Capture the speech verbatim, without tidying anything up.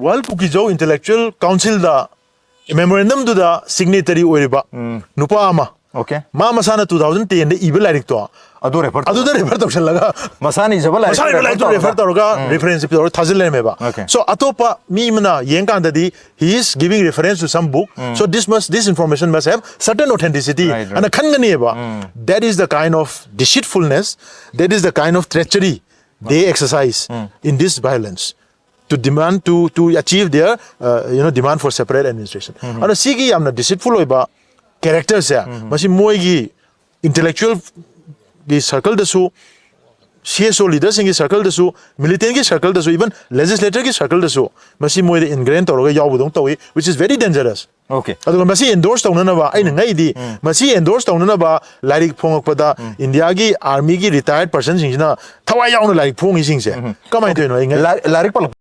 World Kuki-Zo Intellectual Council-ꯗ memorandum-ꯗꯨꯗ signatory ꯑꯣꯏꯔꯤꯕ ꯅꯨꯄꯥ ꯑꯃ, Okay. ꯃꯥ ꯃꯁꯥꯅ two thousand ten-ꯗ ꯏꯕ ꯂꯥꯏꯔꯤꯛꯇꯣ ꯑꯗꯨ refer ꯇꯧ- ꯑꯗꯨꯗ refer ꯇꯧꯁꯜꯂꯒ ꯃꯁꯥꯅ ꯏꯖꯕ ꯂꯥꯏꯔꯤꯛ ꯃꯁꯥꯅ ꯏꯕ ꯂꯥꯏꯔꯤꯛꯇꯣ refer ꯇꯧꯔꯒ reference ꯇꯧꯔꯒ ꯊꯥꯖꯤꯜ ꯂꯩꯔꯝꯃꯦꯕ. Okay. So ꯑꯇꯣꯞꯄ ꯃꯤ ꯑꯃꯅ ꯌꯦꯡꯀꯥꯟꯗꯗꯤ he is giving reference to some book, so this must, this information must have certain authenticity Right, right. ꯑꯅ ꯈꯟꯒꯅꯦꯕ. That is the kind of deceitfulness, that is the kind of treachery they exercise in this violence to demand, to, to achieve their, uh, you know, demand for separate administration. ꯑꯗꯣ ꯁꯤꯒꯤ ꯌꯥꯝꯅ deceitful ꯑꯣꯏꯕ character-ꯁꯦ ꯃꯁꯤ ꯃꯣꯏꯒꯤ intellectual-ꯒꯤ circle-ꯗꯁꯨ, C S O leader-ꯁꯤꯡꯒꯤ circle-ꯗꯁꯨ, militant-ꯀꯤ circle-ꯗꯁꯨ, even legislator-ꯒꯤ circle-ꯗꯁꯨ ꯃꯁꯤ ꯃꯣꯏꯗ ingrain ꯇꯧꯔꯒ ꯌꯥꯎꯕꯗꯧꯅ ꯇꯧꯏ, which is very dangerous. Okay. ꯑꯗꯨꯒ ꯃꯁꯤ endorse ꯇꯧꯅꯅꯕ ꯑꯩꯅ ꯉꯛꯏꯗꯤ, ꯃꯁꯤ endorse ꯇꯧꯅꯅꯕ ꯂꯥꯏꯔꯤꯛ ꯐꯣꯡꯉꯛꯄꯗ India-ꯒꯤ army-ꯒꯤ retired person-ꯁꯤꯡꯁꯤꯅ ꯊꯋꯥꯏ ꯌꯥꯎꯅ ꯂꯥꯏꯔꯤꯛ ꯐꯣꯡꯉꯤꯁꯤꯡꯁꯦ ꯀꯃꯥꯏꯅ ꯇꯧꯔꯤꯅꯣ? ꯑꯩ ꯉꯛꯏ꯫ ꯂꯥꯏ- ꯂꯥꯏꯔꯤꯛ ꯄꯜꯂꯛꯄ